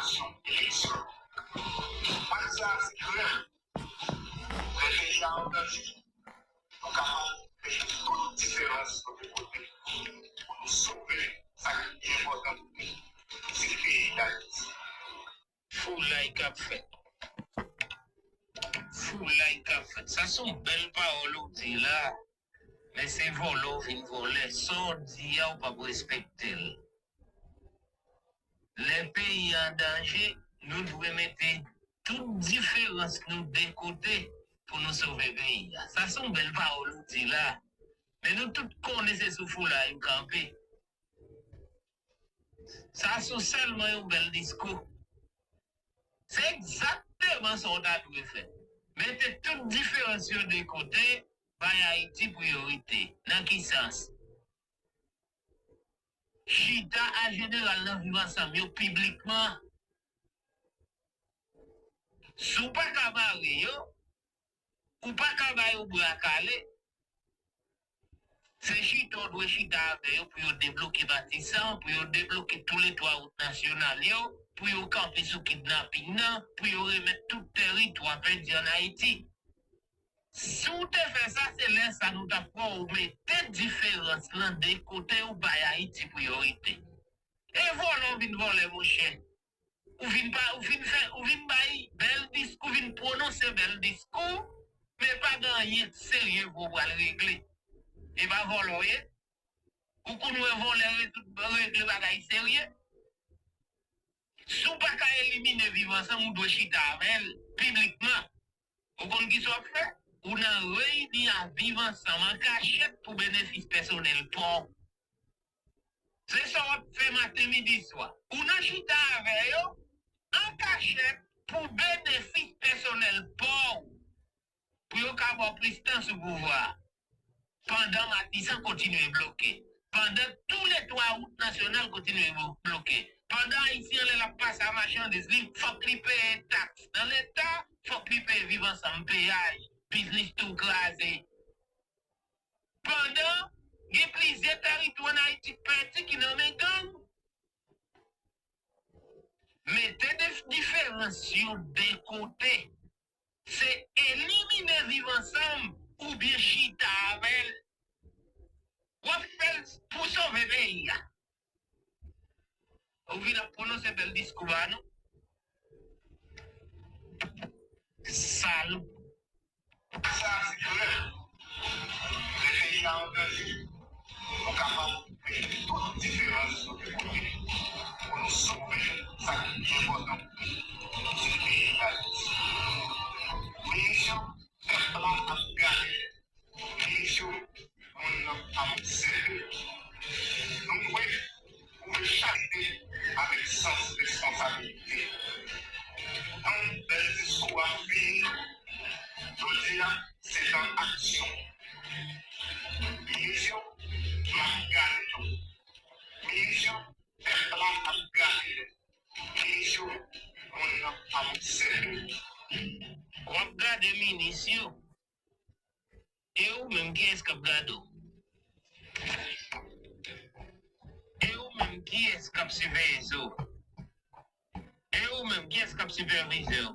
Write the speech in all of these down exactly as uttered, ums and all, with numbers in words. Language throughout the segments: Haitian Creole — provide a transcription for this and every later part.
eleksyon. Match sa a se klè. Lè peyi a an danje, nou kapab mete tout diferans nou de kote pou nou sove sa ki pi enpòtan pou nou, se peyi Dayiti. Foulay k ap fèt. Foulay k ap fèt. Sa se yon bèl pawòl ou di la. Men se vòlè w vin vòlè. Sa w di a, ou p ap respekte l. Lè peyi a an danje, nou dwe mete tout diferans nou de kote pou nou sove peyi a. Sa se yon bèl pawòl ou di la. Men nou tout konnen se sou foulay ou kanpe. Sa se sèlman yon bèl diskou. Se egzakteman sa w ta dwe fè. Mete tout diferans yo de kote, bay Ayiti priyorite. Nan ki sans? Chita a jeneral nan Viv Ansanm yo piblikman. Si w pa ka mare yo, ou pa ka ba yo bra kale. Se chita w dwe chita avè yo pou yo debloke Matisan, pou yo debloke tou le twa wout nasyonal yo, pou yo kanpe sou kidnaping nan, pou yo remèt tout tèritwa pèdi ann Ayiti. Si w te fè sa, se lè sa nou t ap wè w mete diferans lan de kote, ou bay Ayiti priyorite. E vòlè w vin vòlè, monchè. Ou vin pa, ou vin fè, ou vin bay bèl diskou, ou vin pwononse bèl diskou, men pa gen anyen serye pou w pral regle. E pa vòlè w ye. Ou konn wè vòlè rezoud, regle bagay serye. Si w pa ka elimine Viv Ansanm, ou dwe chita avè l piblikman. Ou konn kisa w ap fè? Ou nan reyini a Viv Ansanm an kachèt pou benefis pèsonèl pa w. Se sa w ap fè maten, midi, swa. Ou nan chita avè yo an kachèt pou benefis pèsonèl pa w. Pou yo ka ba w plis tan sou pouvwa a. Pandan Matisan kontinye bloke. Pandan tou le twa wout nasyonal kontinye blo-, bloke. Pandan Ayisyen an lè l ap pase a machandiz li, fòk li peye taks nan Leta, fòk li peye Viv Ansanm peyaj, biznis tou kraze. Pandan gen plizyè tèritwa ann Ayiti k pèdi ki nan men gang. Mete dif-, diferans yo de kote. Se elimine Viv Ansanm oubyen chita avè l. W ap fè l pou sove peyi a. Ou vin ap pwononse bèl diskou ba nou. Salop. Sa se klè. Lè peyi a an danje, nou kapab mete tout diferans nou de kote pou nou sove sa ki pi enpòtan pou nou, se peyi Dayiti. Minis yo, pèp la ap gade. Minis yo, moun nan ap sèvi. Nou dwe pwouve charite avèk sans responsabilite. Tan bèl diskou a fini, jodi a se tan aksyon. Minis yo, m ap gade yo. Minis yo, pèp la ap gade yo. Minis yo, moun nan ap sèvi. W ap gade minis yo. E ou menm, kiyès k ap gade w? E ou menm, kiyès k ap siveye w? E ou menm, kiyès k ap sipèvize w?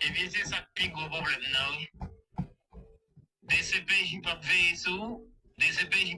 Ebyen, se sa k pi gwo pwoblèm nan, wi. D C P J p ap veye sou ou, D C P J